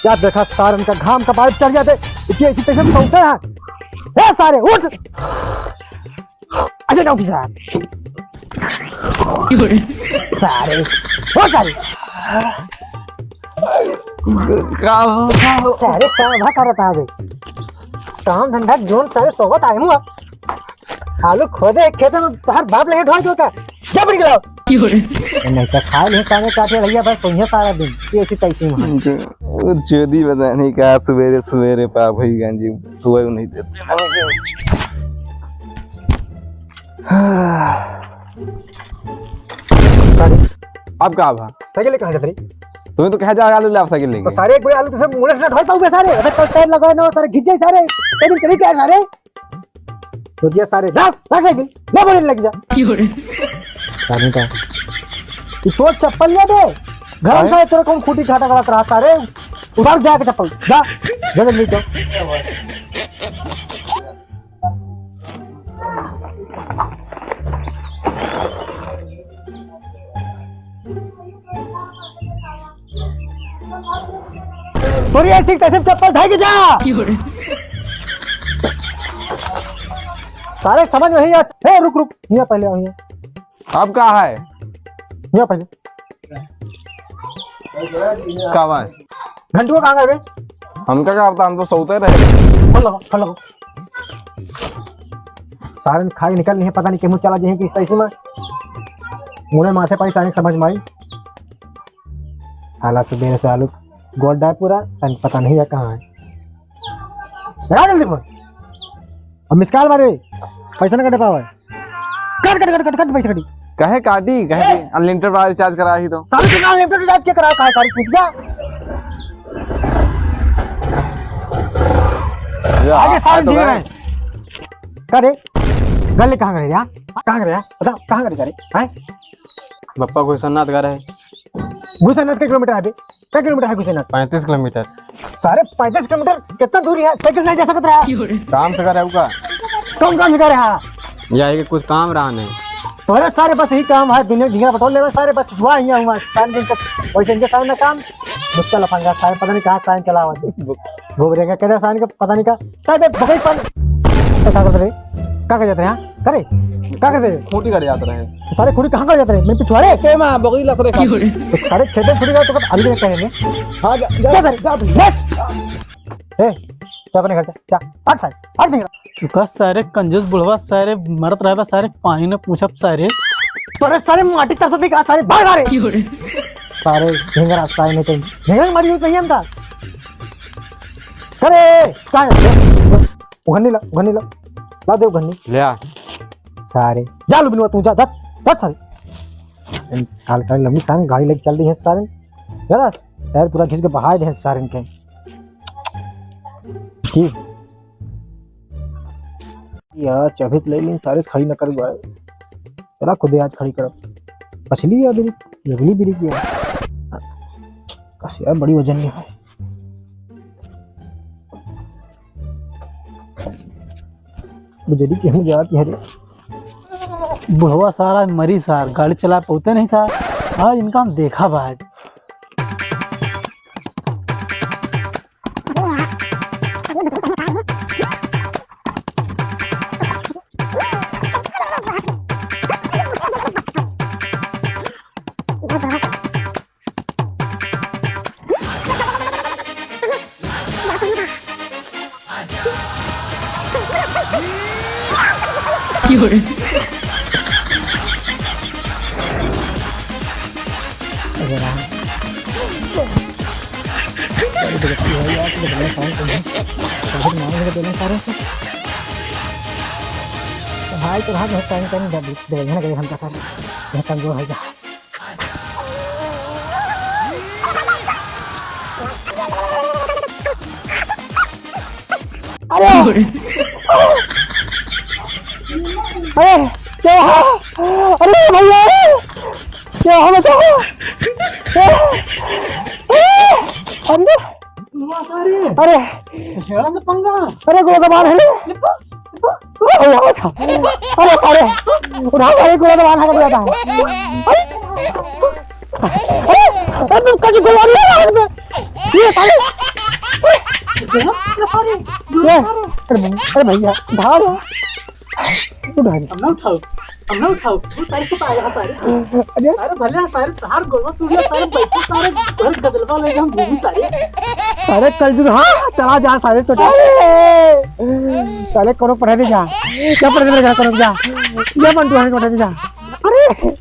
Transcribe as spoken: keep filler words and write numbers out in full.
अब देखा सारन का घाम का पाइप चढ़ जाते, इतनी ऐसी तैसे सौते हैं। ए सारे उठ। अरे ना उठी सारे। सारे, ओ सारे। का हो, का हो? सारे का भा करत आवे? काम धंधा जोन सारे सोवत आए मुआ। आलू खोदे खेत में तोहर बाप लगे ढोल जोता। जा बड़ी गलाओ। नहीं तो खा ले काने काटे रहिया बस तुझे सारा दिन। ये ऐसी तैसी में। और चोदी बताने का सवेरे सवेरे पाप हुई गांजी सुबह नहीं देते। अब का भा? साइकिल लेके कहाँ जात रही? तुम्हें तो कहा जा आलू लाओ साइकिल तो लेके। सारे एक बड़े आलू तुझे मुड़े से ना ढोल पाऊंगे सारे। अबे कल टायर लगाए ना सारे घिस जाए सारे। कई दिन चली टायर सारे। तो दिया सारे, "जा, रख साइकिल, ले बोले लग जा।" क्यों रे? सारे का? तू तो चप्पल ले दे। घर में काहे? सारे तेरे कौन खूंटी घाटा करत रहा सारे? उतार जाके चप्पल, जा, जा जल्दी जा। तोरी ऐसी तैसी चप्पल ढाई के जा। सारे समझ में नहीं आत। हे रुक रुक, यहाँ पहले आओ, यहाँ। अब का है? यहाँ पहले। का बा? घंटुआ कहाँ गए बे? हमका का पता, हम तो सोते रहे। खोल लो, खोल लो। सारन खाई निकल नहीं, पता नहीं केमू चला जे है कि इस तैसी में। मुड़े माथे पाई सारन समझ में आई। हाला सुबेरे से आलू गोड़ डाय पूरा, तन पता नहीं है कहाँ है। लगा जल्दी फोन। अब मिस कॉल मारे, पैसा ना कटे पावे। कट, कट, कट, कट, कट, पैसा कटी। कहे काटी, कहे ए! कि अनलिमिटेड वाला रिचार्ज करा ही तो। सारे दुकान अनलिमिटेड रिचार्ज के करा, कहा सारी चूतिया। या, आगे सारे आ तो दिए गए। हैं। का रे? गले कहाँ करे यार? कहाँ करे यार? बता, कहाँ करे जा रे? हैं? बप्पा घुसन्नाथ घर है। घुसन्नाथ के किलोमीटर है बे? कै किलोमीटर है घुसन्नाथ? पैंतीस किलोमीटर। सारे पैंतीस किलोमीटर कितना दूरी है? साइकिल से नहीं जा सकत रहा। काम से करे का? कौन काम से करे हा? यही कि कुछ काम रहा नहीं। तोरे सारे बस यही काम है, दुनिया ढींगा बटोर लेवे सारे, बस हुआ ही हुआ। सारे दिन तक वैसे इनके सारे ना काम, गुस्सा लफंगा सारे, पता नहीं कहाँ सारे चला हुआ। घूम रहे का, कहते सारे का पता नहीं का। तबे बकरी पाल। तो का करत रहे? का कर जात रहे, हाँ? करे? का करत रहे? खूंटी काटे जात रहे। सारे खूंटी कहाँ काटे जात रहे? मेरे पिछवाड़े? खेते में बकरी लत रहे। तो सारे खेते में खूंटी काटे तो कब अलग करेंगे? हाँ, जा, जा, जा सारे, जा तू। जा। ए, जा अपने घर जा, जा। भाग सारे, भाग नहीं रहा। चुका सारे कंजूस बुढ़वा, सारे मरत रहबा, सारे पानी न पूछब सारे। तोरे सारे माटी तरसत नहीं का, सारे भाग सारे। सारे ढेंगरा सारे नहीं तो ढेंगरा मारी नहीं हम का। करे, का है? उघन्नी ला, उघन्नी ला। ला दे उघन्नी। ले आ। सारे। जा लुबिनवा तू, जा, जा, जा सारे। काल काल लंबी सारे गाड़ी लेके चल रही है सारे। गलत? पैर पूरा घिस के बहाए दे सारे के। की? यार, चाबी तो ले ली, सारे खड़ी न कर पाए। चला खुदे आज खड़ी करब। पछली या ब्रेक, लगली ब्रेक यार। कस यार, बड़ी वजन नहीं है। बुजरी केहू जात है रे। बुढ़वा सारा मरी सार, गाड़ी चला पाते नहीं सार। आज इनका हम देखा बा आज। अरे राम। बड़ी बेइज्जती हो यार, तो बढ़िया साउंड तो है। बहुत मांग लगे दोनों सारे से। तो भाई तो भाग, बहुत टाइम टाइम दे, दे, दे, दे, हमका सारे। बहुत कमजोर है क्या? अरे! अरे! क्या हुआ? अरे भैया! क्या हुआ, बचाओ! अरे! अरे! अरे! अरे! अरे, गोड़ दबा रहे हैं। अरे, अरे, अरे, अरे, उठा, अरे, गोड़ दबा रहे हैं, गोड़ दबा। अरे! अरे! अरे, तुम कभी गोड़ नहीं लगा इसमें। ये साले। ए, अरे भैया, अरे भैया, उठा रे। उठा रे। हम ना उठाओ, हम ना उठाओ। तू सारे को पाएगा, सारे। अरे। सारे भले हैं, सारे, सारे गोलवा तू ये, सारे बैठे, सारे घर गदलवा ले हम घूमी सारे। सारे कलजुग, हाँ, चला जा सारे तो जा। सारे कोनो पढ़े नहीं जा। क्या पढ़े नहीं जा, कोनो जा। ये बंटू है, कोनो जा। अरे।